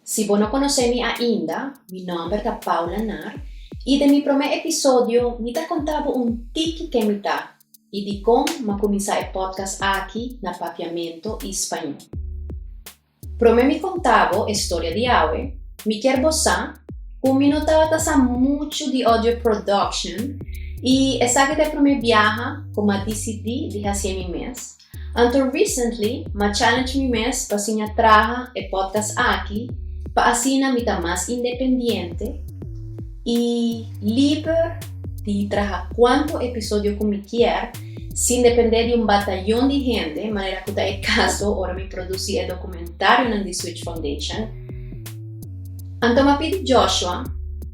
Si bo no konosé mi ainda, mi nòmber ta Paula Naar i den mi promé episodio mi ta konta bo un tiki ken mi ta i dikon m'a kuminsá e podcast aki na papiamentu i spañó. Promé mi konta bo e storia di awe, mi kier bo sa ku mi no tabata sa muchu di audio production i esaki ta e promé biaha ku m'a disidí di hasié mi mes. Anto recently m'a challenge mi mes pa siña traha e podcast aki pa asina mi ta mas independiente i liber di traha kuantu episodio ku mi kier sin dependé di un batayon di hende manera ku ta e kaso ora mi produsí e dokumentarionan di Switch Foundation. Anto m'a pidi Joshua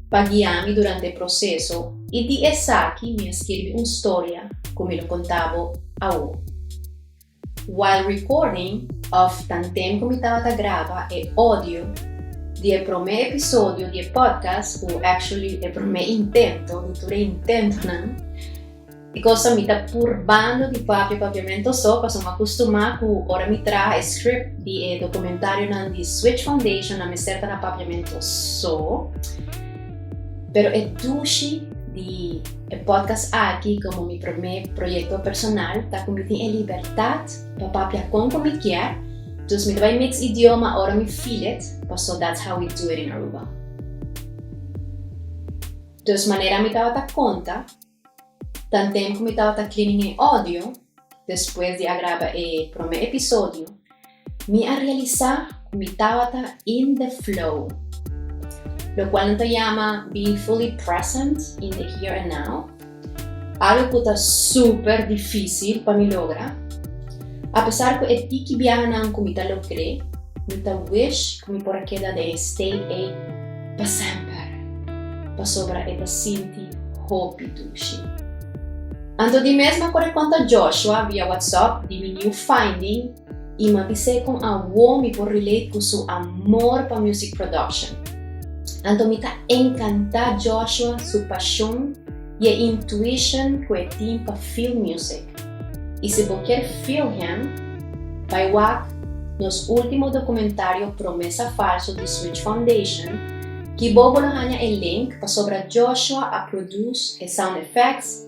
pa guia mi durante e proseso i di esaki mi a skirbi un storia ku mi lo konta bo awo. While recording òf tanten ku mi tabata graba e audio di e promé episodio di e podcast ku actually e promé intento di tur e intentonan, e kos ta mi ta purbando di papia papiamento so pasobra mi a kustumá ku ora mi traha e script di e dokumentarionan di Switch Foundation nan mester ta na papiamento so. Pero e dushi di e podcast aki komo mi promé proyekto personal ta ku mi tin e libertat pa papia kon ku mi kier, dus mi ta bai mix idioma ora mi feel it, paso that's how we do it in Aruba. Dus manera mi tabata konta, tanten ku mi tabata cleaning e audio, despues di a graba e promé episodio, Mi a realisá ku mi tabata in the flow, lokual nan ta yama being fully present in the here and now, algu ku ta super difísil pa mi logra. Apesar ku e tiki biahanan ku mi ta logr'é, mi ta wish ku mi por a keda den e state ei pa semper, pasobra e ta sinti hopi dushi. Anto di mes mi a kore konta Joshua via WhatsApp di mi new finding i m'a bis'é kon awo mi por relate ku su amor pa music production. Anto mi ta enkantá Joshua su pashon i e intuition ku e tin pa feel music. I si bo kier feel him, bai wak nos último dokumentario Promesa Falso di Switch Foundation, ki bo bo lo haña e link pasobra Joshua a produce e sound effects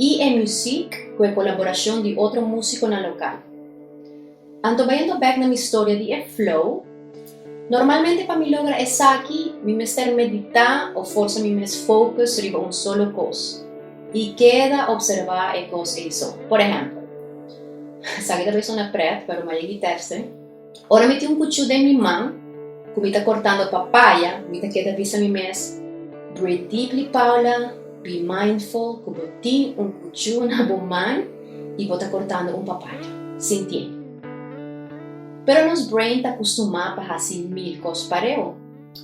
i e muzik ku e kolaborashon di otro músikonan lokal. Anto bayendo bèk na mi storia di e flow, normalmente pa mi logra esaki mi mester meditá o forsa mi mes focus riba un solo kos i keda opservá e kos ei so. Por ehèmpel, esaki ta bai sona prèt pero m'a yegi tèste, ora mi tin un kuchú den mi man ku mi ta kortando papaya mi ta keda bisa mi mes, Breathe deeply Paula, be mindful ku bo tin un kuchú na bo man i bo ta kortando un papaya. Sintié. Pero nos brain ta kustumá pa hasi mil kos pareu.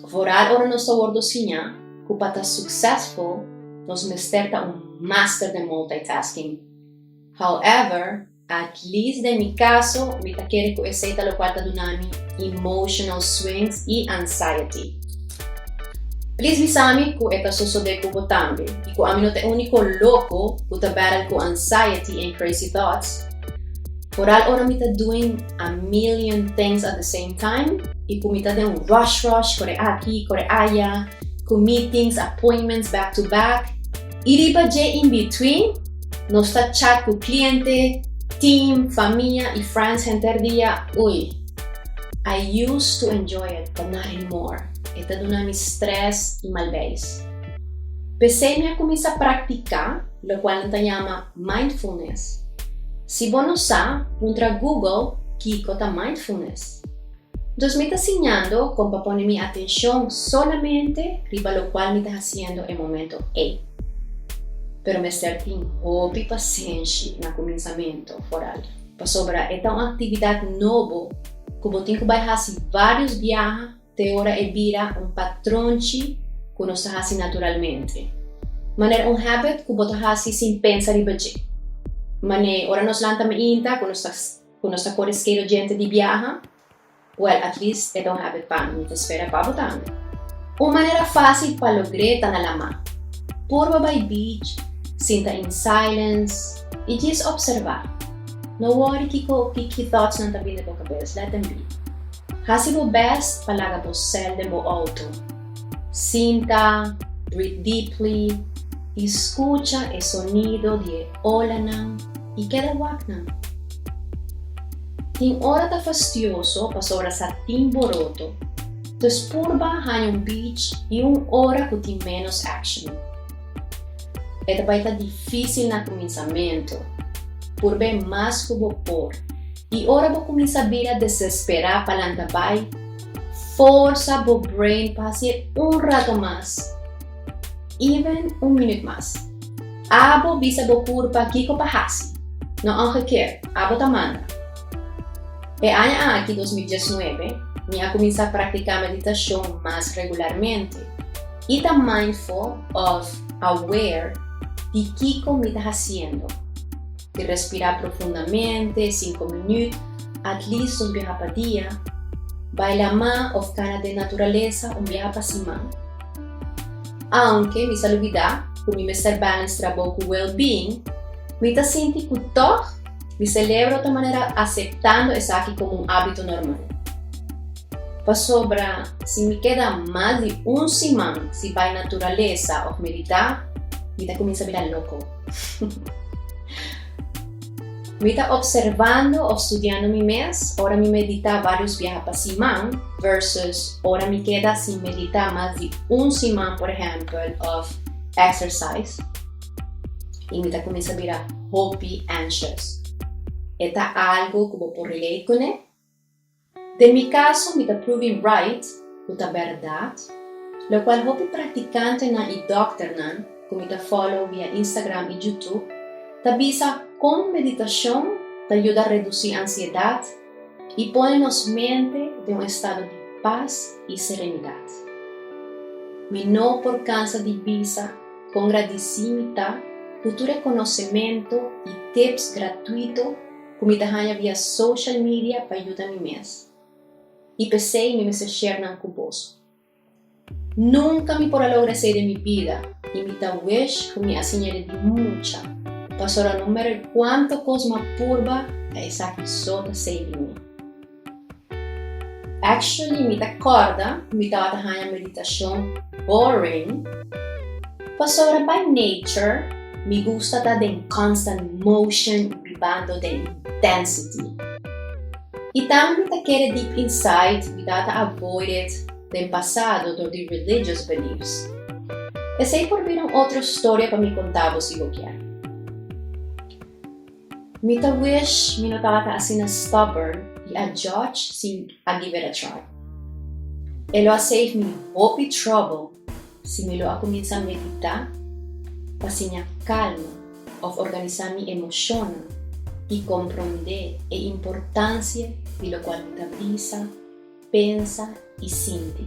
Vooral ora nos ta wordo siñá ku pa ta successful nos mester ta un master den multitasking. However, at least den mi kaso, mi ta kere ku esei ta lokual ta duna mi emotional swings i anxiety. Please bisa mi ku e ta sosodé ku bo tambe i ku ami no ta e úniko loko ku ta battle ku anxiety and crazy thoughts. Vooral ora mi ta doing a million things at the same time i ku mi ta den un rush rush, kore aki, kore aya, ku meetings, appointments back to back i riba dje in between nos ta chat ku kliente, team, famia i friends henter dia, ui. I used to enjoy it but not anymore. E ta duna mi stress i malbeis. P'esei mi a kuminsá praktiká lokual nan ta yama mindfulness. Si bo no sa, puntra Google kiko ta mindfulness. Dus mi ta siñando kon pa pone mi atenshon solamente riba lokual mi ta hasiendo e momento ei. Pero mester tin hopi pasenshi na kuminsamentu, foral. Pasobra e ta un aktividat nobo ku bo tin ku bai hasi vários biaha te ora e bira un patronchi ku nos ta hasi naturalmente. Manera un habit ku bo ta hasi sin pensa riba dje. Manera ora nos lanta mainta ku nos ta ku nos ta kore skedo djente di biaha. Well, at least e ta un habit pa mi, mi ta spera pa bo tambe. Un manera fácil pa logr'é ta na lamá. Purba bai beach, sinta in silence i djis observá. No worry kiko ki thoughts nan ta bini den bo kabes, let them be. Hasi bo best pa laga bo cel den bo auto. Sinta, breathe deeply i skucha e sonido di e olanan i keda wak nan. Tin ora ta fastioso pasobra sa tin boroto, dus purba haña un beach i un ora ku tin ménos action. E ta bai ta difísil na kuminsamentu. Purb'é mas ku bo por i ora bo kuminsá bira desesperá pa lanta bai, forsa bo brain pa hasié un rato mas, even un minüt mas. Abo bisa bo kurpa kiko pa hasi, no omgekeerd, abo ta manda. E aña aki, 2019, mi a kuminsá praktiká meditashon mas regularmente i ta mindful òf aware di kiko mi ta hasiendo. Di respirá profundamente, 5 minüt, at least un biaha pa dia, bai lamá òf kana den naturalesa un biaha pa siman. Aunke mi sa lubidá ku mi mester balance trabou ku well-being, mi ta sinti ku tòg mi selebro ta manera aseptando esaki komo un hábito normal. Pasobra si mi keda mas di un siman sin bai naturalesa òf meditá, mi ta kuminsá bira loko. Mi ta opservando òf studiando mi mes ora mi meditá vários biaha pa siman versus ora mi keda sin meditá mas di un siman, por ehèmpel, òf exercise i mi ta kuminsá bira hopi anxious. E ta algu ku bo por relate kuné? Den mi kaso mi ta proving right ku ta bèrdat, lokual hopi praktikantenan i dòkternan ku mi ta follow via Instagram i YouTube ta bisa kon meditashon ta yuda redusí ansiedat i pone nos mente den un estado di pas i serenidat. Mi no por kansa di bisa kon gradisí mi ta ku tur e konosementu i tips gratuito ku mi ta haña via social media pa yuda mi mes. I p'esei mi mester share nan ku boso. Nunka mi por a logra esei den mi bida i mi ta wish ku mi a siña di mucha, pasobra no matter kuantu kos m'a purba ta esaki so ta save mi. Actually mi ta kòrda ku mi tabata haña meditashon boring pasobra by nature mi gusta ta den constant motion i bibando den intensity. I tambe mi ta kere deep inside mi tabata avoid it den pasado dor di religious beliefs. Esei por bira un otro storia pa mi konta bo si bo kier. Mi ta wish mi no tabata asina stubborn i a judge sin a give it a try. E lo a save mi hopi trouble si mi lo a cuminsa medita pa siña calma of organisa mi emocionnan i compronde e importancia di locual mi ta bisa, pensa i sinti.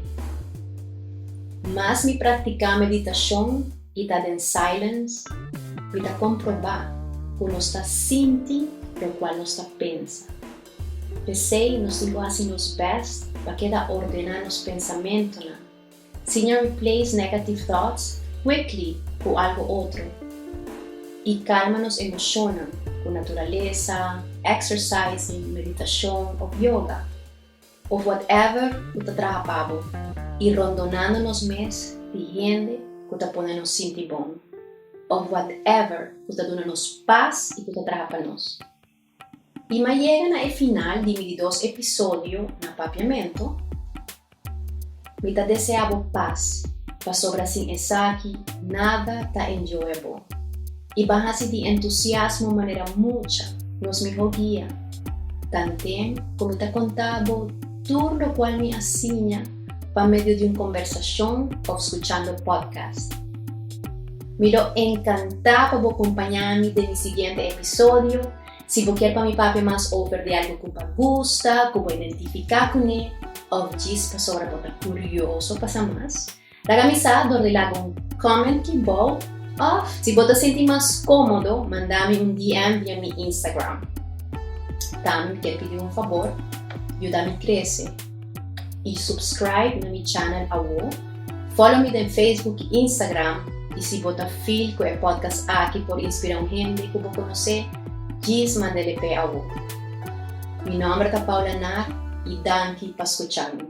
Mas mi praktiká meditashon i ta den silence, mi ta komprobá ku nos ta sinti lokual nos ta pensa. P'esei nos tin ku hasi nos bèst pa keda ordená nos pensamentunan. Siña replace negative thoughts quickly ku algu otro i kalma nos emoshonnan ku naturalesa, exercising, meditashon òf yoga. Of whatever ku ta traha pa bo i rondonando nos mes di hende ku ta pone nos sinti bon of whatever ku ta duna nos pas i ku ta traha pa nos. I m'a yega na e final di mi di dos episodio na Papiamento. Mi ta desea bo pas, pasobra sin esaki nada ta enjoyable. I ban hasi di entusiasmo manera mucha nos miho guia. Tanten ku mi ta konta bo tur lokual mi a siña pa medio di un kombersashon òf skuchando podcast. Mi lo enkantá pa bo kompañá mi den mi siguiente episodio. Si bo kier pa mi papia mas over di algu ku bo gusta, ku bo identifiká kuné, òf djis pasobra bo ta kurioso pa sa mas, laga mi sa dor di laga un comment ki bou òf si bo ta sinti mas kómodo manda mi un DM via mi Instagram. Tambe mi kier pidi un fabor, yuda mi krese i subscribe na mi channel awo. Follow mi den Facebook i Instagram i si bo ta feel ku e podcast aki por inspira un hende ku bo konosé, djis mand'e p'e awo. Mi nòmber ta Paula Naar i. I danki pa skucha mi.